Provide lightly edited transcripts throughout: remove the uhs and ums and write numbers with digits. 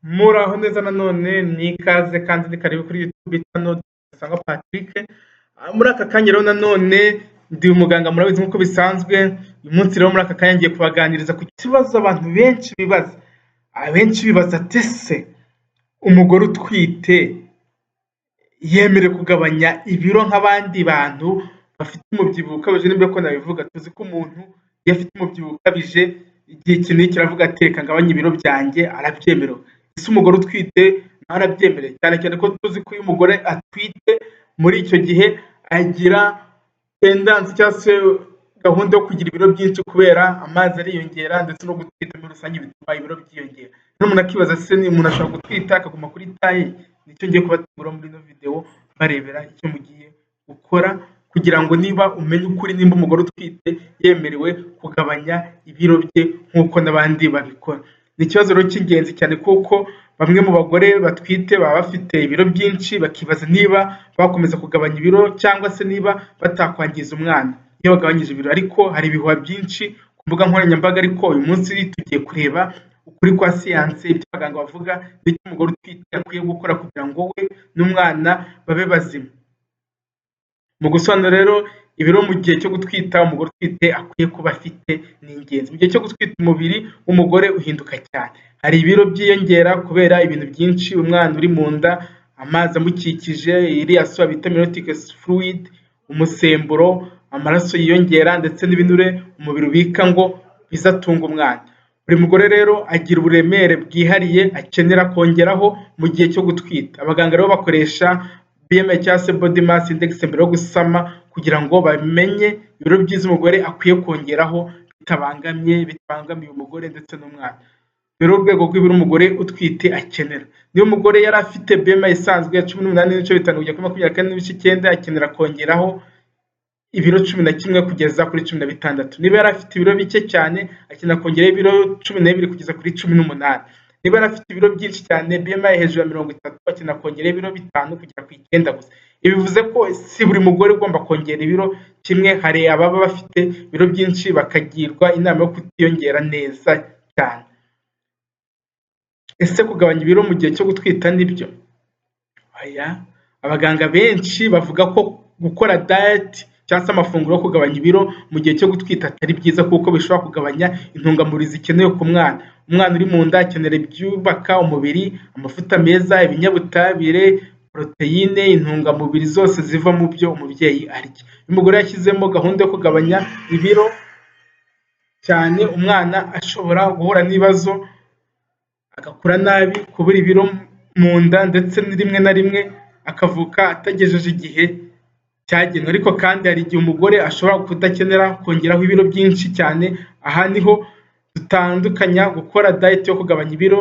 Muraho neza nanone ni ikaze kandi ni karibu kuri YouTube channel Sangwa Patrick. Muri aka kanya rero nanone ndi umuganga, murabizi nk'uko bisanzwe. Uyu munsi rero muri aka kanya ngiye kubaganiriza ku kibazo abantu benshi bibaza. Abenshi bibaza ati: "Ese umugore utwite yemerewe kugabanya ibiro nk'abandi bantu bafite umubyibuho ukabije?" Nimba ko nabivuga, tuzi ko umuntu iyo afite umubyibuho ukabije, igihe iki n'iki aravuga ati: "Reka ngabanye ibiro byanjye," arabyemerewe. Ese umugore utwite nawe arabyemerewe? Cyane cyane ko tuzi ko iyo umugore atwite, muri icyo gihe agira tendance cyangwa se gahunda yo kugira ibiro byinshi, kubera amazi ariyongera, ndetse no gutwita muri rusange bituma ibiro byiyongera. Rero umuntu akibaza: se umuntu ashobora gutwita akaguma kuri taille? Nicyo ngiye kubategura muri ino video, barebera icyo mugiye gukora kugira ngo niba umenye ukuri, nimba umugore utwite yemerewe kugabanya ibiro bye nk'uko n'abandi babikora. Ni ikibazo rero cy'ingenzi cyane, kuko bamwe mu bagore batwite baba bafite ibiro byinshi, bakibaza niba bakomeza kugabanya ibiro cyangwa se niba batakwangiza umwana iyo bagabanyije ibiro. Ariko hari ibihuha byinshi ku mbuga nkoranyambaga, ariko uyu munsi tugiye kureba ukuri kwa siyanse, ibyo abaganga bavuga n'icyo umugore utwite akwiye gukora kugira ngo we n'umwana babe bazima. Mu gusobanura rero ibiro mu gihe cyo gutwita umugore utwite akwiye kuba afite, ni ingenzi. Mu gihe cyo gutwita, umubiri w'umugore uhinduka cyane. Hari ibiro byiyongera kubera ibintu byinshi: umwana uri mu nda, amazi amukikije, iriya sura bita amniotic fluid, umusemburo, amaraso yiyongera, ndetse n'ibinure umubiri ubika ngo bizatunge umwana. Buri mugore rero agira uburemere bwihariye akenera kongeraho mu gihe cyo gutwita. Abaganga rero bakoresha BMI cyangwa se body mass index mbere yo gusama, kugira ngo bamenye ibiro byiza umugore akwiye kongeraho bitabangamiye umugore ndetse n'umwana. Rero urwego rw'ibiro umugore utwite akenera: niba umugore yari afite BMI isanzwe ya 18.5 kugera kuri 24.9, akenera kongeraho ibiro 11 kugeza kuri 16. Niba yari afite ibiro bike cyane, akenera kongeraho ibiro 12 kugeza kuri 18. Niba yari afite ibiro byinshi cyane, BMI hejuru ya 30, akenera kongeraho ibiro 5 kugera ku 9 gusa. Ibi bivuze ko si buri mugore ugomba kongera ibiro kimwe. Hari ababa bafite ibiro byinshi bakagirwa inama yo kutiyongera neza cyane. Ese kugabanya ibiro mu gihe cyo gutwita nibyo? Oya. Abaganga benshi bavuga ko gukora diet cyangwa se amafunguro yo kugabanya ibiro mu gihe cyo gutwita atari byiza, kuko bishobora kugabanya intungamubiri zikenewe ku mwana. Umwana uri mu nda akenera ibyubaka umubiri, amavuta meza, ibinyabutabire, poroteyine, intungamubiri zose ziva mu byo umubyeyi arya. Iyo umugore yashyizemo gahunda yo kugabanya ibiro cyane, umwana ashobora guhura n'ibibazo, agakura nabi, kubura ibiro mu nda, ndetse rimwe na rimwe akavuka atagejeje igihe cyagenwe. Ariko kandi hari igihe umugore ashobora kudakenera kongeraho ibiro byinshi cyane. Aha niho dutandukanya gukora diet yo kugabanya ibiro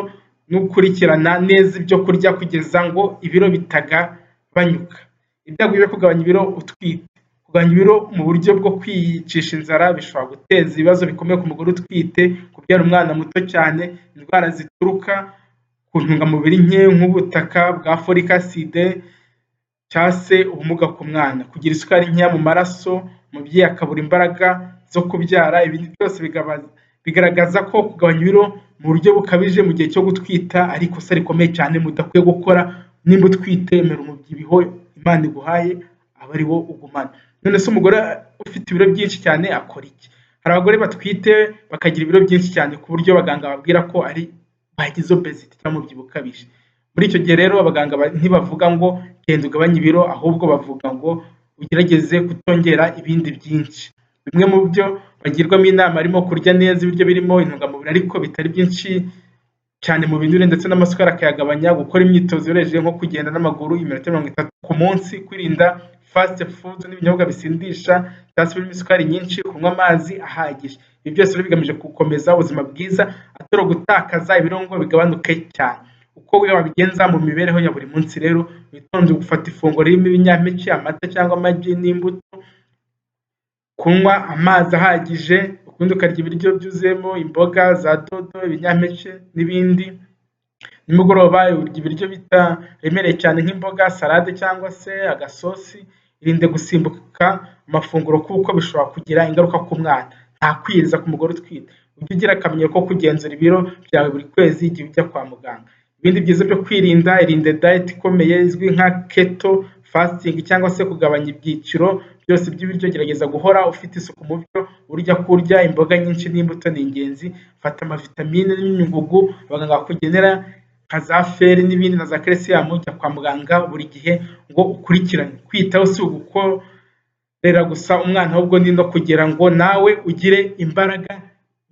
no gukurikirana neza ibyo kurya kugeza ngo ibiro bitagabanyuka. Ibyago byo kugabanya ibiro utwite: kugabanya ibiro mu buryo bwo kwiyicisha inzara bishobora guteza ibibazo bikomeye ku mugore utwite, kubyara umwana muto cyane, indwara zituruka ku ntungamubiri nke nk'ubutaka bwa folic acid, cyangwa se ubumuga ku mwana, kugira isukari nkeya mu maraso, umubyeyi akabura imbaraga zo kubyara. Ibi byose bigaragaza ko kugabanya ibiro mu buryo bukabije mu gihe cyo gutwita ari ikosa rikomeye cyane mudakwiye gukora. Nimba utwite, emera umubyibuho Imana iguhaye aba ari wo ugumana. None se umugore ufite ibiro byinshi cyane akora iki? Hari abagore batwite bakagira ibiro byinshi cyane, ku buryo abaganga babwira ko ari bagize obesity cyangwa umubyibuho ukabije. Muri icyo gihe rero abaganga ntibavuga ngo "Genda ugabanye ibiro", ahubwo bavuga ngo "Ugerageze kutongera ibindi byinshi". Bimwe mu byo bagirwamo inama harimo kurya neza ibiryo birimo intungamubiri ariko bitari byinshi cyane mu binure, ndetse n'amasukari akayagabanya, gukora imyitozo yoroheje nko kugenda n'amaguru iminota 30 ku munsi, kwirinda fast food n'ibinyobwa bisindisha cyangwa se birimo isukari nyinshi, kunywa amazi ahagije. Ibi byose rero bigamije gukomeza ubuzima bwiza, atari ugutakaza ibiro ngo bigabanuke cyane. Uko wabigenza mu mibereho ya buri munsi rero: witonde gufata ifunguro ririmo ibinyampeke, amata cyangwa amagi n'imbuto, kunywa amazi ahagije, ubundi ukarya ibiryo byuzuyemo imboga za dodo, ibinyampeke n'ibindi. Nimugoroba urya ibiryo bitaremereye cyane nk'imboga, salade cyangwa se agasosi. Irinde gusimbuka amafunguro kuko bishobora kugira ingaruka ku mwana. Nta kwiyiriza ku mugore utwite. Ujye ugira akamenyero ko kugenzura ibiro byawe buri kwezi igihe ujya kwa muganga. Ibindi byiza byo kwirinda: irinde diet ikomeye izwi nka keto fasting cyangwa se kugabanya ibyiciro byose by'ibiryo. Gerageza guhora ufite isuku mu byo urya, kurya imboga nyinshi n'imbuto ni ingenzi. Fata amavitamine n'imyunyungugu abaganga bakugenera nka za fer n'ibindi na za calcium. Jya kwa muganga buri gihe ngo ukurikirane. Kwitaho si ugukorera gusa umwana, ahubwo ni no kugira ngo nawe ugire imbaraga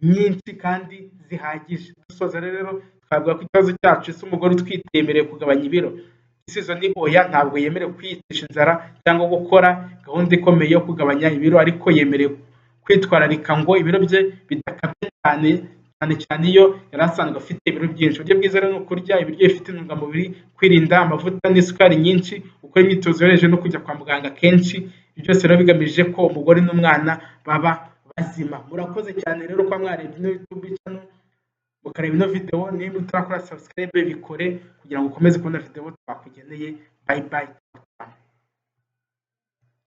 nyinshi kandi zihagije. Dusoza rero, twavuga ko ikibazo cyacu: ese umugore utwite yemerewe kugabanya ibiro? Igisubizo ni oya, ntabwo yemerewe kwiyicisha inzara cyangwa gukora gahunda ikomeye yo kugabanya ibiro, ariko yemerewe kwitwararika ngo ibiro bye bidakabya cyane, cyane cyane iyo yari asanzwe afite ibiro byinshi. Uburyo bwiza rero ni ukurya ibiryo bifite intungamubiri, kwirinda amavuta n'isukari nyinshi, gukora imyitozo yoroheje no kujya kwa muganga kenshi. Ibyo byose rero bigamije ko umugore n'umwana baba bazima. Murakoze cyane rero kuba mwarebye ino YouTube channel, mukareba ino video. Niba utarakora subscribe, bikore kugira ngo ukomeze kubona video twakugeneye. Bye bye.